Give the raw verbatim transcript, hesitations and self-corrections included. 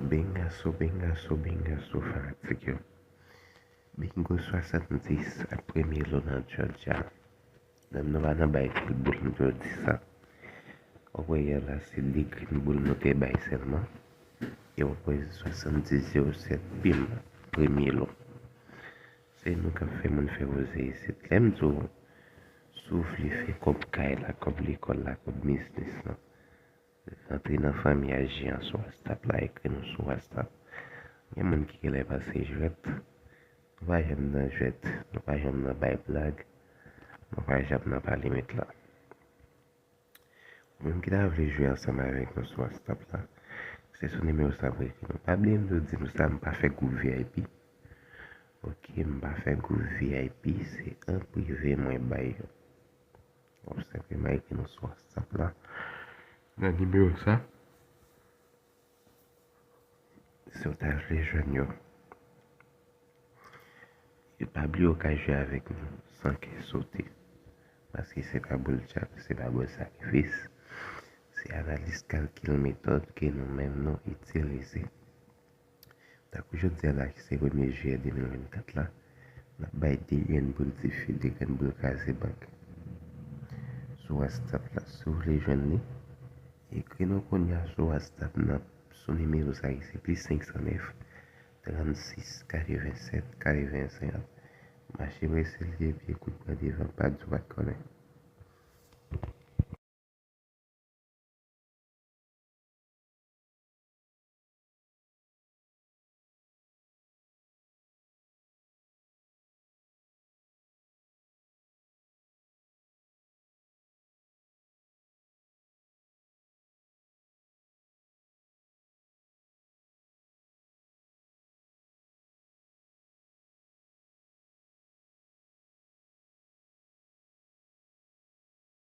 Bengaso, bengaso, bengaso, fanatik yo. Bingo swasanndis ap premye lo nan Georgia. Menm nou pa nan bay pil boul, m toujou di sa. Ou wè yè la, se de grenn boul nou te bay sèlman. E w ap wè swasanndis zewo sèt pim, premye lo. Se nou k ap fè moun fè koze isit. Lè m di w, si w vle fè kòb kay la, kòb lekòl la, kòb biznis lan, antre nan fanmi Aji an sou WhatsApp la, ekri nou sou WhatsApp. Gen moun ki genlè pase jwèt. Nou pa janm nan jwèt, nou pa janm nan bay blag, nou pa janm nan pa limit la. Ou menm ki ta vle jwe ansanm avèk nou sou WhatsApp la, se sou nimewo sa pou ekri nou. Pa bliye m tou di nou sa, m pa fè gwoup V I P. Ok, m pa fè gwoup V I P, se an prive mwen bay yo. W ap senpleman ekri nou sou WhatsApp la, nan nimewo sa. Si w ta vle jwenn yo, e pa bliye w ka jwe avèk nou san kè sote. Paske se pa boul djab, se pa boul sakrifis. Se analiz kalkil metòd ke nou menm nou itilize. Tankou jodi a la ki se premye jiyè de mil vennkat la, n ap bay de grenn boul dife, de grenn boul kraze bank sou WhatsApp la. Si w vle jwenn li, ekri nou kounye a sou WhatsApp nan, sou nimewo sa ki se plis senk san nèf, trannsis, katrevennsèt, katrevenn, senkant. Mache prese li epi ekout pran devan, pa di w pa t konnen.